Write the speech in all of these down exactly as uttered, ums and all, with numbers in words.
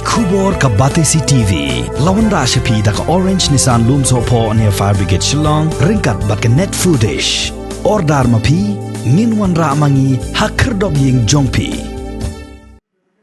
Khubor ka Batesi T V la wanrah sha phi da ka Orange Nissan Lumsohphoh near Fire Brigade Shillong, ryngkat bad ka Net Foodish. Order ma phi, ngin wanrah ma ngi ha khyrdop ïing jong phi.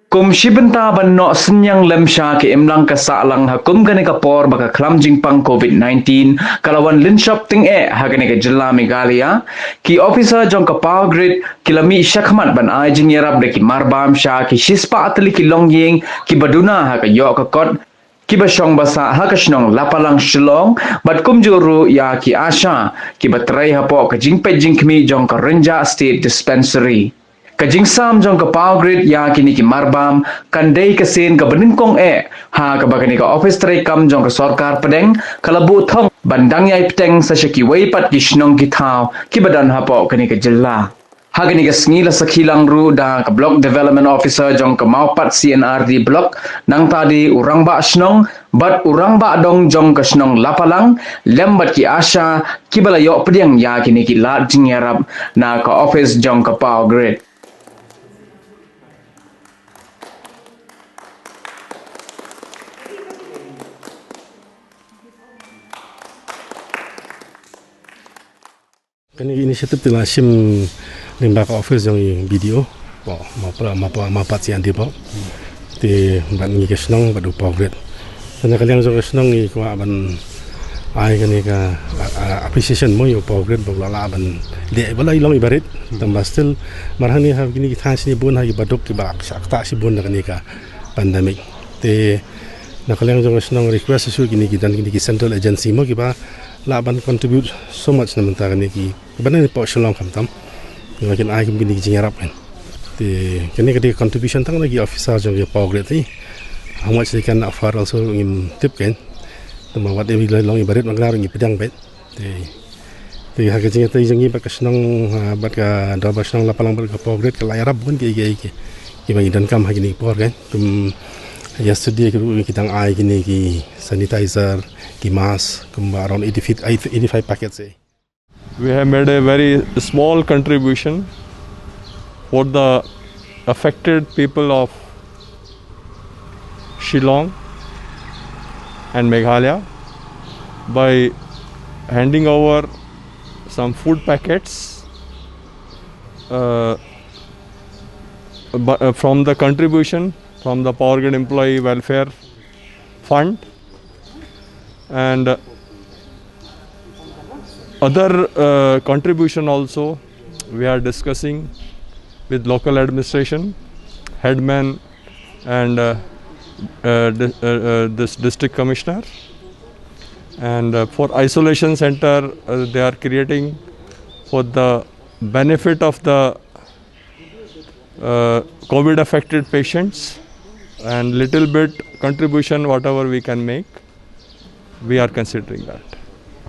Kum shi bynta ban noh synñiang lem sha ka imlang ka sahlang ha kum kane ka por ba ka khlam jingpang covid nineteen ka la wan lynshop tyngeh ha kane ka jylla Meghalaya, ki officer jong ka Power Grid ki la mih shakhmat ban ai jingïarap da ki marbam sha ki shispah tylli ki longïing kiba duna ha ka ïoh ka kot, kiba shong ba sah ha ka shnong Lapalang Shillong, bad kumjuh ruh ïa ki ASHA kiba trei hapoh ka jingpeit jingkhmih jong ka Rynjah State Dispensary. Ka jingsam jong ka Power Grid ïa kine ki marbam kan dei ka sien kaba nyngkong eh ha kaba kane ka office treikam jong ka sorkar pdeng ka la buh thong ban dang ïai pdeng sa sha kiwei pat ki shnong ki thaw kiba don hapoh kane ka jylla. Ha kane ka sngi la sakhi lang ruh da ka Block Development Officer jong ka Mawpat C and R D Block, nangta de u rangbah shnong bad u rangbah dong jong ka shnong Lapalang, lem bad ki ASHA kiba la ïoh pdiang ïa kine ki lad jingïarap na ka office jong ka Power Grid. Kane ka initiative te la shim lyngba ka office jong i B D O. Ba, ma pra, ma pra, ma pat sian di ba. Te bad ngi ka shnong bad u Power Grid. Te na ka liang jong ka shnong ngi kwah ban ai kane ka, a, a, appreciation mo ïa u Power Grid ba la lah ban dei ba la i long i barit. Tang ba still mar hangne ha kine ki thaiñ shibun ha kiba duk kiba shah ktah shibun na kane ka pandemic. Te na ka liang jong ka shnong request shuh kine ki don kine ki central agency mo kiba lah ban contribute so much na bynta kane ki, kiba don hapoh Shillong khamtam. Kiba kin ai kum kine ki jingïarap kan. Te kane ka dei contribution tang na ki officer jong ki Power Grid te. How much they can offer also ngim tip kan. Tang ba wat i long i barit ma nga ruh ngi pdiang bad. Te, te ha ka jingïatai jong ngi bad ka shnong, ha, bad ka dorbar shnong Lapalang bad ka Power Grid ka la ïarap bun ki, ki, ki, kiba ngi donkam ha kine ki por kan. Kum yesterday ki ruh ki dang ai kine ki sanitizer, ki mask, kumba around eighty feet, eighty-five packets eh. We have made a very small contribution for the affected people of Shillong and Meghalaya by handing over some food packets, uh, bu-, uh, from the contribution from the Power Grid Employee Welfare Fund and, uh, other, uh, contribution also we are discussing with local administration, headman and, uh, uh, di-, uh, uh, this district commissioner. And, uh, for isolation center, uh, they are creating for the benefit of the, uh, covid affected patients, and little bit contribution, whatever we can make, we are considering that.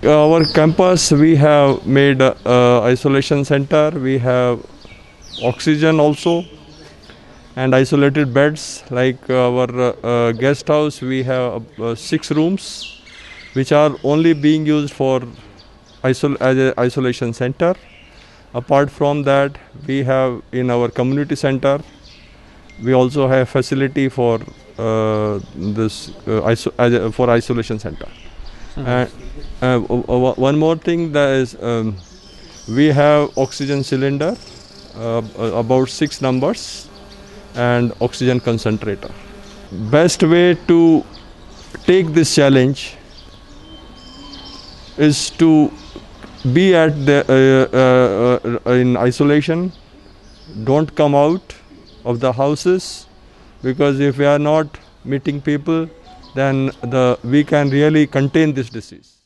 Our campus, we have made, uh, isolation center, we have oxygen also, and isolated beds. Like our, uh, uh, guest house, we have, uh, six rooms, which are only being used for isol-, as a isolation center. Apart from that, we have in our community center, we also have facility for, uh, this, uh, iso-, as a, for isolation center. And, uh, w-, w-, one more thing, that is, um, we have oxygen cylinder, uh, about six numbers, and oxygen concentrator. Best way to take this challenge is to be at the, uh, uh, uh, in isolation. Don't come out of the houses, because if we are not meeting people, then the, we can really contain this disease.